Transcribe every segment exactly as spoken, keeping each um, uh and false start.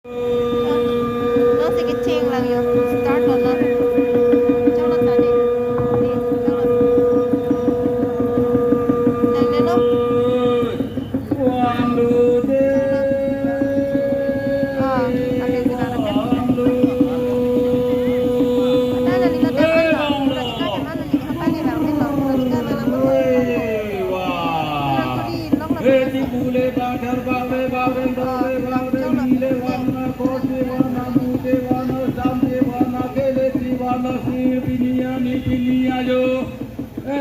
Nang si kecheng lang yo. Start lo na. Chalo tadi. Ni, chalo. Nang ne no. Ah, pakai sila rakyat. Nang ne no tadi. Nang ne no.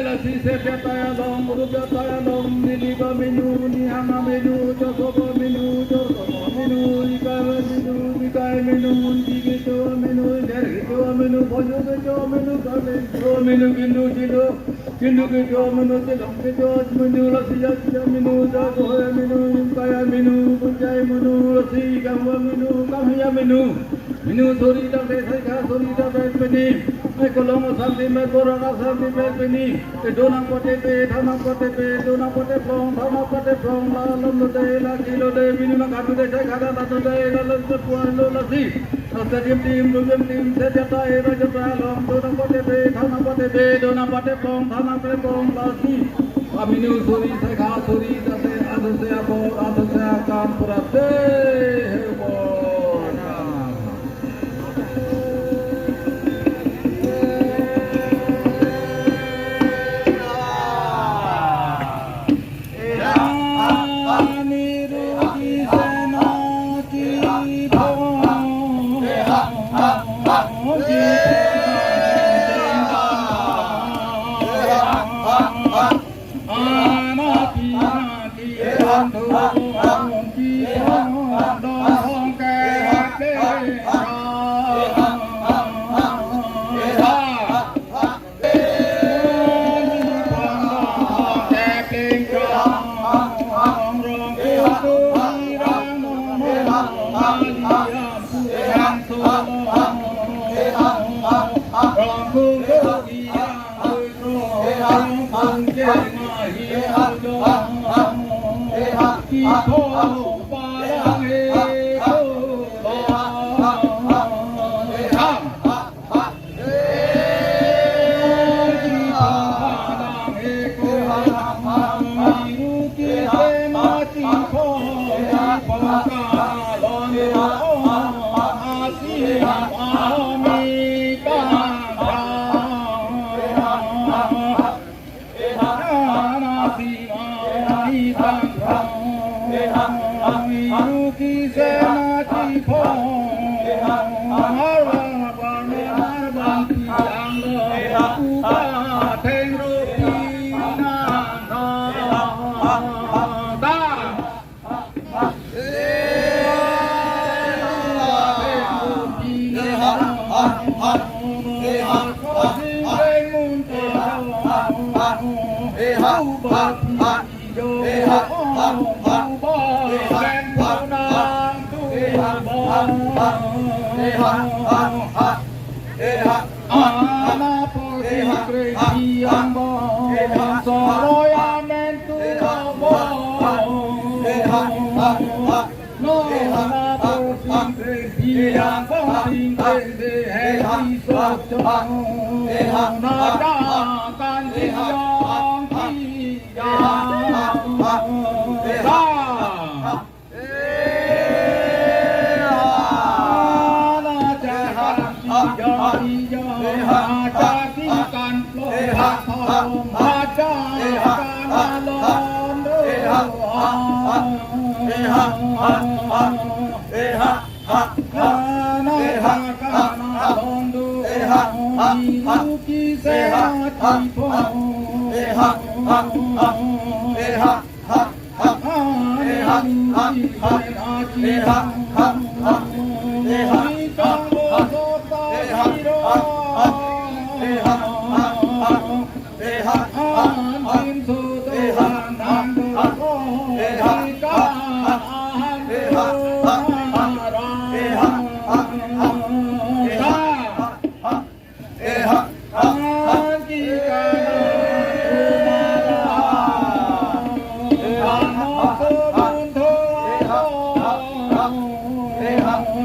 Lasi sep jatai along, rup jatai along, neli ba menu, nihang amenu, joso ba menu, joso ba menu, ikai ba menu, ikai menu, unji kecho amenu, der kecho amenu, bojo kecho amenu, kali kecho amenu, kindu chilo, kindu kecho amenu, chilong kecho amenu, lasi jaji amenu, jago amenu, ikai amenu, punjai amenu, lasi kangwa amenu, kanghi amenu. Menu suri tangte saikha suri tangte pini. Ai kolong asanti me korak asanti me pini. E donang pate pe, thanang pate pe, donang pate plong, thanang pate plong, la lom lo de, la kilo de, menu nang kadu de, saikha la lom de, la lom de puan lo lasi. Rasa dim dim, rum dim dim, se jatai, ra jatai along, donang pate pe, thanang pate pe, donang pate plong, thanang pate plong, lasi. Amenu suri, saikha suri, tase, adose apor, adose akam, pura te, hebor.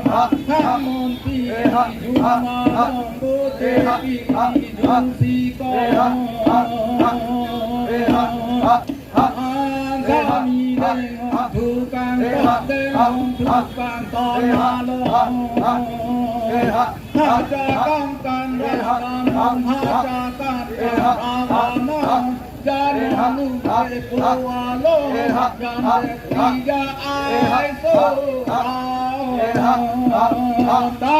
Thanmonti juma jongbo te pi jungsi ko. An sami deng hong thukang ton deng hong thukang ton alo. Haja kang kang rat kang haja kang kang rat kang. Jan nu ke pu alo jan de iya ai so. Ta.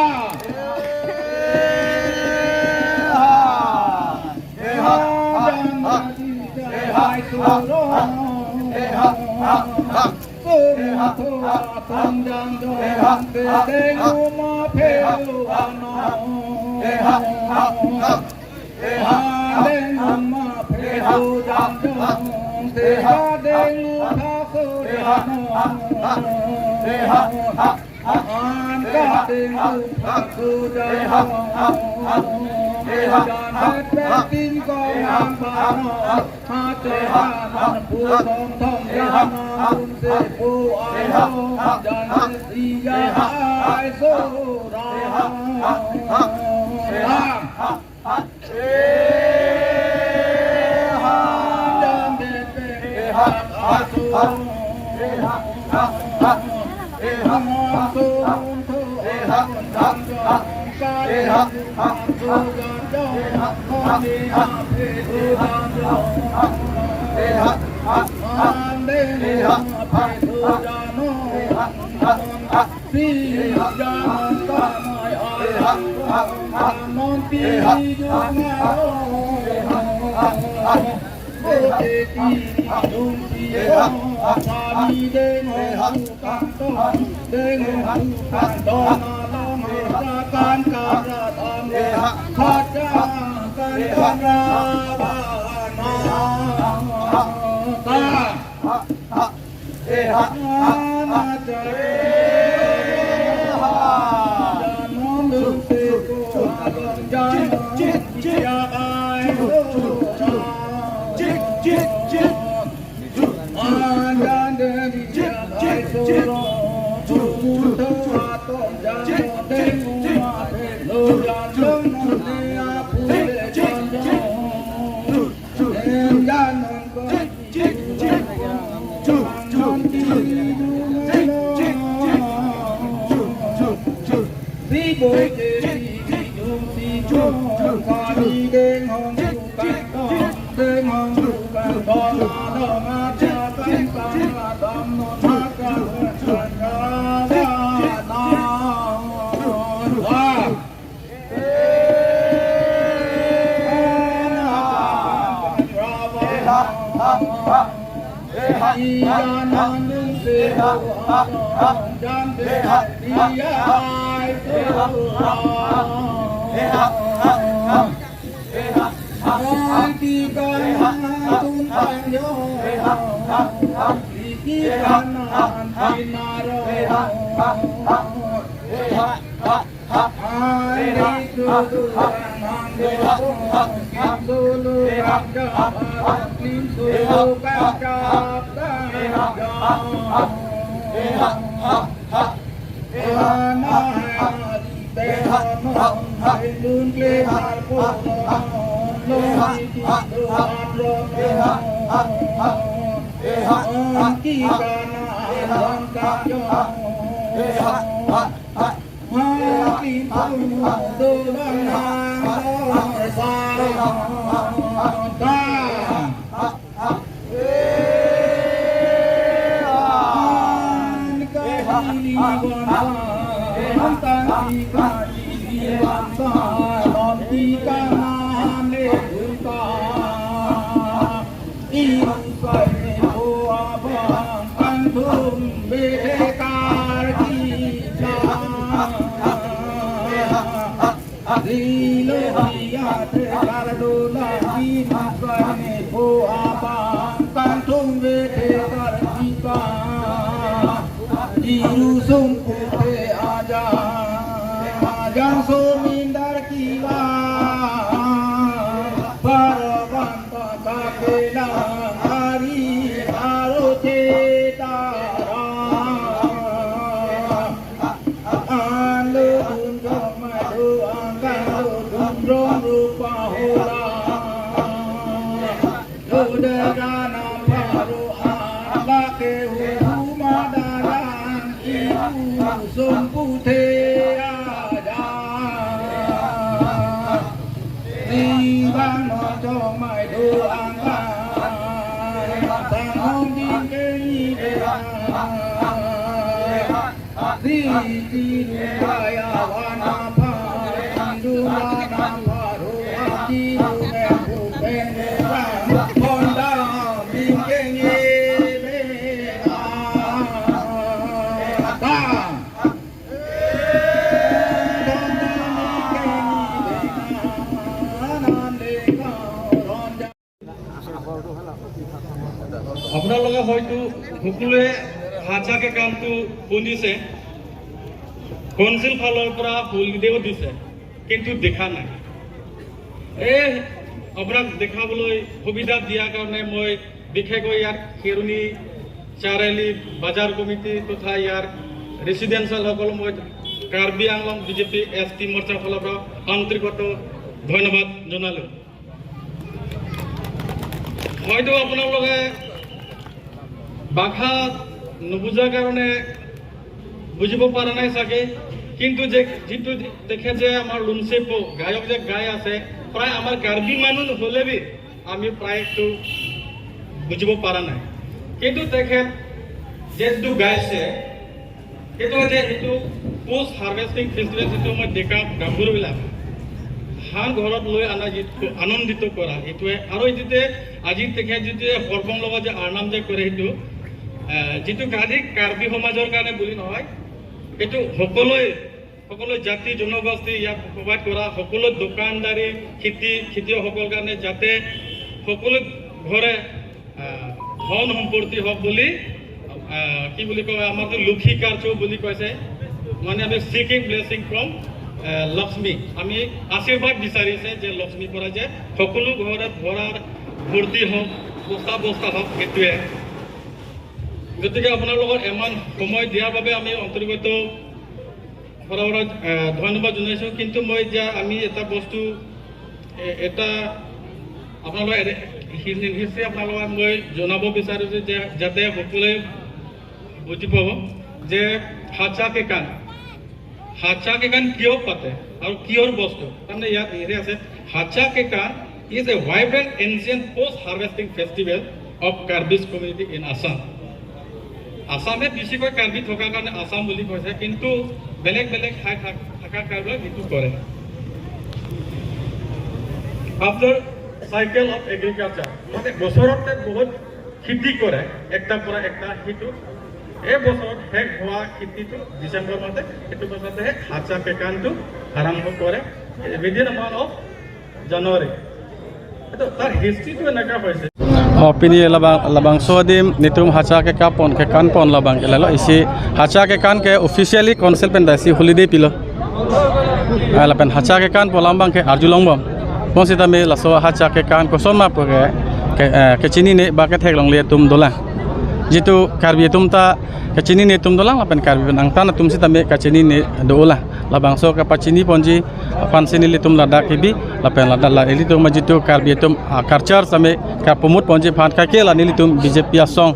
Jan de iya ai so ro. Sum tho atong jan jong te deng uma pheo ano. An deng uma pheo jan jong te ja deng u tha so jan. An ka deng u tha so jan jong. Jan het pe tin kong an ba no. Ha te jan an pu thom thom jan an un se pu ai so jan se iya ai so ra. Ram. Si jaman kamai ai non pi jung aro. Oke ti jung si jung sami deng hong kang ton deng hong kang ton along sa kan karat amo kacang kan kan rabana. Ta. Ajang somindar kila parabanta kakelang ari aro cetara. Sumputhe aja. Sibang nonjong mai do angka. Sang hong ding ke ni de. Siti dubaya wana pa. Dubana pa. আপোনালোকে হয়তো সকলোৱে হাজা কে কামটো শুনিছে, কাউন্সিল ফালৰ পৰা হলিডেও দিছে, কিন্তু দেখা নাই। এই আপোনাক দেখাবলৈ সুবিধা দিয়াৰ কাৰণে মই বিশেষকৈ ইয়াত খেৰণি চাৰিআলি বজাৰ কমিটি তথা ইয়াৰ ৰেচিডেণ্ট সকলক মই কাৰ্বি আংলং বিজেপি এছ টি মৰ্চাৰ ফালৰ পৰা আন্তৰিকতাৰে ধন্যবাদ জনালোঁ। হয়তো আপোনালোকে ভাষা নুবুজাৰ কাৰণে বুজিব পৰা নাই চাগে, কিন্তু যে যিটো তেখেত যে আমাৰ লুংচেপো গায়ক যে গাই আছে, প্ৰায় আমাৰ কাৰ্বি মানুহ হ'লে বি আমি প্ৰায়টো বুজিব পৰা নাই। কিন্তু তেখেত যিটো গাইছে, সেইটো হৈছে সেইটো পোষ্ট হাৰ্ভেষ্টিং ফেষ্টিভেল, যিটো আমাৰ ডেকা গাভৰুবিলাক ধান ঘৰত লৈ অনা যিটো আনন্দিত কৰা, সেইটোৱে। আৰু এইটোতে আজি তেখেত যিটো হৰপং লগত যে আৰনাম যে কৰে, সেইটো আহ, যিটো খালি কাৰ্বি সমাজৰ কাৰণে বুলি নহয়, এইটো সকলোৱে, সকলো জাতি জনগোষ্ঠী ইয়াত প্ৰভাইড কৰা, সকলো দোকানদাৰী, খেতি খেতিয়কসকলৰ কাৰণে, যাতে সকলো ঘৰে আহ, ধন সম্পত্তি হওক বুলি, আহ, কি বুলি কয়, আমাৰতো লক্ষী কাৰ্য বুলি কৈছে, মানে আমি চিকিং ব্লেচিং ফ্ৰম লক্ষ্মী, আমি আশীৰ্বাদ বিচাৰিছে যে লক্ষ্মীৰ পৰা যে সকলো ঘৰত ভৰাৰ ভৰ্তি হওক, বস্তা বস্তা হওক, সেইটোৱে। গতিকে আপোনালোকৰ ইমান সময় দিয়াৰ বাবে আমি আন্তৰিকতাৰে ধন্যবাদ জনাইছোঁ। কিন্তু মই এতিয়া আমি এটা বস্তু, এ-, এটা আপোনালোকৰ এনে হি-, হিষ্ট্ৰী আপোনালোকক মই জনাব বিচাৰিছোঁ যে যাতে সকলোৱে বুজি পাব যে হাজা কে কাম, হাজা কে কাম কিয় পাতে আৰু কিহৰ বস্তু, তাৰমানে ইয়াত হেৰি আছে, হাজা কে কাম is a vibrant ancient post harvesting festival of Karbis community in Assam. আছামে বেছিকৈ কাৰ্বি থকাৰ কাৰণে আছাম বুলি কৈছে, কিন্তু বেলেগ বেলেগ ঠাই থাক-, থকা কাৰ্বিয়ে এইটো কৰে। After cycle of agriculture, মানে বছৰতে বহুত খেতি কৰে, একটা পৰা একটা সেইটো। এই বছৰত শেষ হোৱা খেতিটো ডিচেম্বৰ মাহতে, সেইটো বছৰতে সেই হাজা কে কামটো আৰম্ভ কৰে, within a month of January. এইটো তাৰ হিষ্ট্ৰীটো এনেকুৱা হৈছে। Oh, pini labang, labangso adim nelitum hacha ke kapon ke kanpon labang ke lalo isi hacha ke kan ke officially council pen dasi holiday pilo. Ah, lapen hacha ke kanpon labang ke arjulong bom. Bonsitame laso hacha ke kan koson ma pu ke, ke, eh, kechinine ba ketheklongle atum dolang. Jitu Karbi atum ta kechinine atum dolang lapen Karbi pen angtan atum sitame kechinine dolang. Labangso kapachini ponji aphansi nelitum ladak kebi, lapen ladak la nelitum majitu Karbi atum, ah, culture sitame kapamut ponji aphan kake la nelitum B J P asong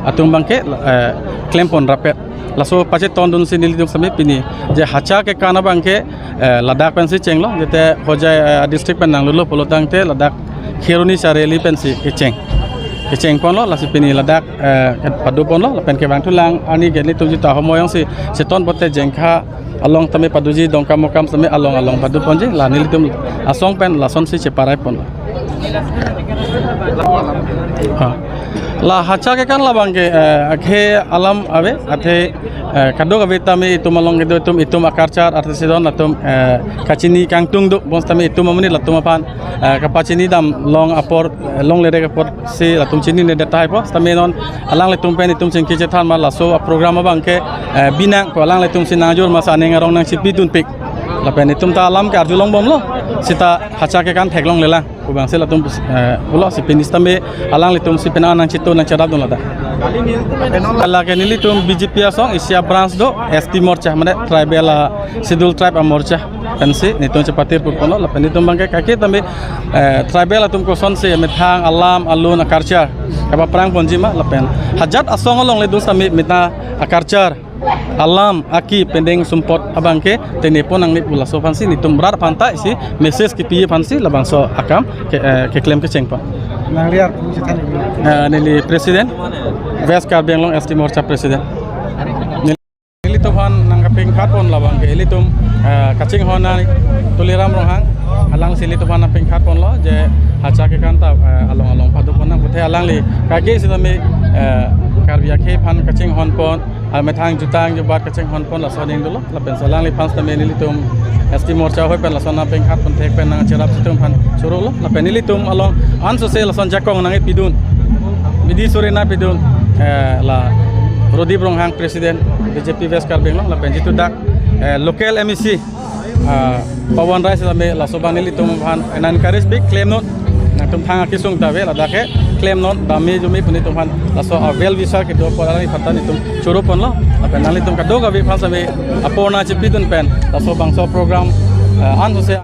atum abangke, eh, klempon rapet. Laso pachetondunsi nelitum sitame pini je hacha ke kan abangke, eh, ladak pensi chenglo, jete Hojai, eh, district pen nanglulo pulotangte ladak Kheroni Chareli pensi kecheng. Kechengponlo, lasi pini ladak, eh, padoponlo, lapen kevang thulang ani geni tumji ta homoyong si cheton pote jengkha along tame padoji, Dongkamukam tame along along padoponji, la nelitum asong pen lasonsi cheparaiponlo. Ha. La hacha ke kan labangke, eh, akhe alam ave, athe, eh, kadokave tame itum along kedo itum, itum a-culture artisan atum, eh, kachini kangtung do, bonsitame itum amonit latum aphan, eh, kapachini damlong apor, eh, longle det apotsi latum chinine det tahai po, sitame non alanglitum pen itum chingki chethan ma laso a-program abangke, eh, binang ko alanglitumsi nangjor ma sa aning arong nangchipidunpik. Lapen itum ta alam ke arjulong bomlo, sita hacha ke kan theklonglelang. Kubang si latum, eh, pulo si pini sitame alanglitumsi pena nangchito nangchadap dun ladak. Lake nelitum B J P asong isi a-branch do, S T morcha, mane tribal, ah, schedule tribe a-morcha. Pensi nelitum chepatir puponlo, lapen nelitum abangke kake tame, eh, tribal atum kosonsi methang alam alun a-culture kapaprang ponji ma, lapen hajat asong alongle do sitame mena a-culture alam aki pending sumpot abangke tengnepon nangne pu laso aphansi nelitum rat aphan ta isi message kipi aphansi labangso akam ke, eh, keklem kecheng pa. Nangli arpu chethan. Eh, neli President, West Karbi Anglong S T Morcha President. Nelitum aphan nangkapingkhat pon labangke ilitum, eh, kachinghon nai Tuliram Ronghang, alangsi ilitum aphan nangpingkhat ponlo je hacha kekan ta, eh, along along padu pon nang puthe alangli kake sitame, eh, Karbi akhei aphan kachinghon pon, ah, methang jutang jubat kachinghon pon laso aning dolo. Lapen si alangliphan sitame nelitum S T Morcha ahoi pen lason nangpingkhat pon thek pen nangcherap chitum aphan chorolo. Lapen nelitum along ansose lason jakong nangpidun, midi suri nangpidun, eh, la Prodip Ronghang President B J P West Karbi Anglong lapen jitu dak, eh, local M A C, ah, Pawan Rai sitame laso abang nelitum aphan encourage pik klemnon. Nangtum thang akesung ta ave, ladak ke klemnon, dame jumi pu nelitum aphan laso a well wisher kedo apot alangliphan ta nelitum choro ponlo. Lapen nanglitum kadokave aphan sitame apor nangchipidun pen laso bangso program, eh, ansose